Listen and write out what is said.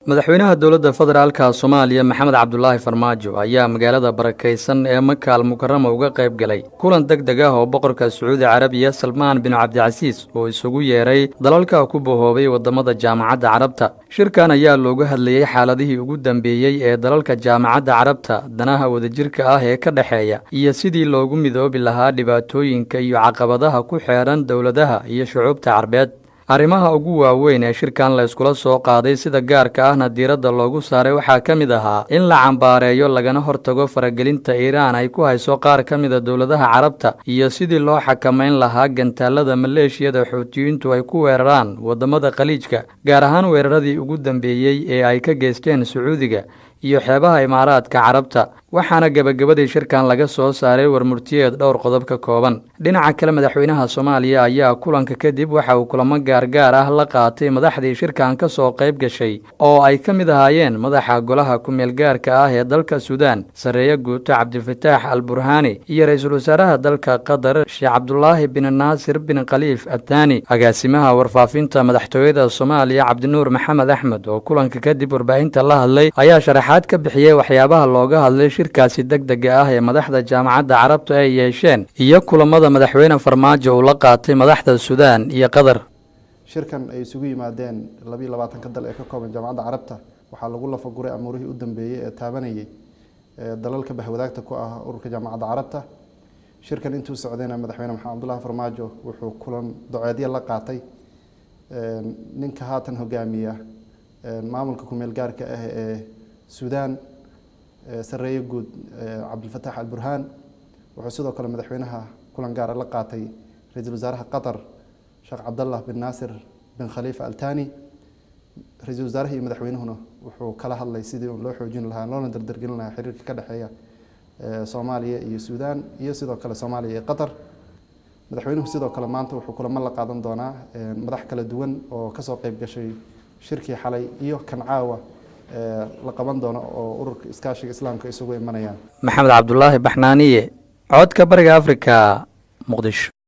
Madaxweynaha Dowladda Federaalka Soomaaliya, Maxamed Cabdulaahi Farmaajo, ayaa magaalada barakaysan ee Maka Al Mukarama uga qayb galay kulan deg deg ah oo boqorka Sacuudi Carabiya, Salmaan bin Cabdicasiis, oo isugu yeeray dalalka ku bahoobay waddamada Jaamacadda Carabta. Shirkan ayaa looga hadlayey xaaladihii ugu dambeeyey ee dalalka Jaamacadda Carabta, danaha wadajirka ah ee ka dhexeeya iyo sidii loogu midoobi lahaa dhibaatooyinka iyo caqabadaha ku xeeran dowladaha iyo shucuubta Carbeed. Arrimaha ugu waaweyn ee shirkan la iskula soo qaaday, sida gaarka ahna diiradda loogu saaray, waxaa ka mid ahaa in la cambaareeyo lagana hortago faragelinta Iiraan ay ku hayso qaar ka mida dowladaha Carabta iyo sidii loo xakamayn lahaa gantaalada maleeshiyada Xuutiyiintu ay ku weeraraan waddamada Khaliijka, gaar ahaan weeraradii ugu dambeeyey ee ay ka geysteen Sacuudiga iyo xeebaha Imaaraadka Carabta. Waxaana gebagabadii shirkan laga soo saaray warmurtiyeed dhowr qodob ka kooban. Dhinaca kale, madaxweynaha Soomaaliya ayaa kulanka kadib waxa uu kulamo gaargaar ah la qaatay madaxdii shirkan ka soo qayb gashay, oo ay ka mid ahaayeen madaxa golaha ku-meel gaarka ah ee dalka Suudaan, Sarreeye Guuto Cabdifataax Al Burhaani, iyo ra-iisul wasaaraha dalka Qatar, Sheekh Cabdulaahi bin Naasir bin Khaliif Athaani. Agaasimaha warfaafinta madaxtooyada Soomaaliya, Cabdinuur Maxamed Axmed, oo kulanka kadib warbaahinta la hadlay, ayaa sharaxaad ka bixiyey waxyaabaha looga hadlay shirkaasi deg dega ah ee madaxda Jaamacadda Carabta ay yeesheen iyo kulamada madaxweyne Farmaajo uu la qaatay madaxda Suudaan iyo Qatar. Shirkan ay isugu yimaadeen 22-ka dal ee ka kooban Jaamacadda Carabta waxaa lagu lafaguray amuurihii u dambeeyey ee taabanayay dalalka bahwadaagta ku ah ururka Jaamacadda Carabta. Shirkan intuu socdayna, madaxweyne Maxamed Cabdullahi Farmaajo wuxuu kulan doceedyo la qaatay ninka haatan hogaamiya maamulka kumeel gaarka ah ee Suudaan, Sarreeye Guud Cabdilfataax Alburhaan. Wuxuu sidoo kale madaxweynaha kulan gaara la qaatay ra-iisul wasaaraha Qatar, Sheekh Cabdallah bin Naasir bin Khaliifa Altani. Ra-iisul wasaaraha iyo madaxweynuhuna wuxuu kala hadlay sidii loo xoojin lahaa loona dardargelin lahaa xiriirka ka dhexeeya Soomaaliya iyo Suudaan iyo sidoo kale Soomaaliya iyo Qatar. Madaxweynuhu sidoo kale maanta wuxuu kulamo la qaadan doonaa madax kala duwan oo kasoo qayb gashay shirkii xalay iyo kan caawa la qaban doono oo Ururka Iskaashiga Islaamka isugu imanayaan. Maxamed Cabdulaahi Baxnaaniye, Codka Bariga Afrika, Muqdisho.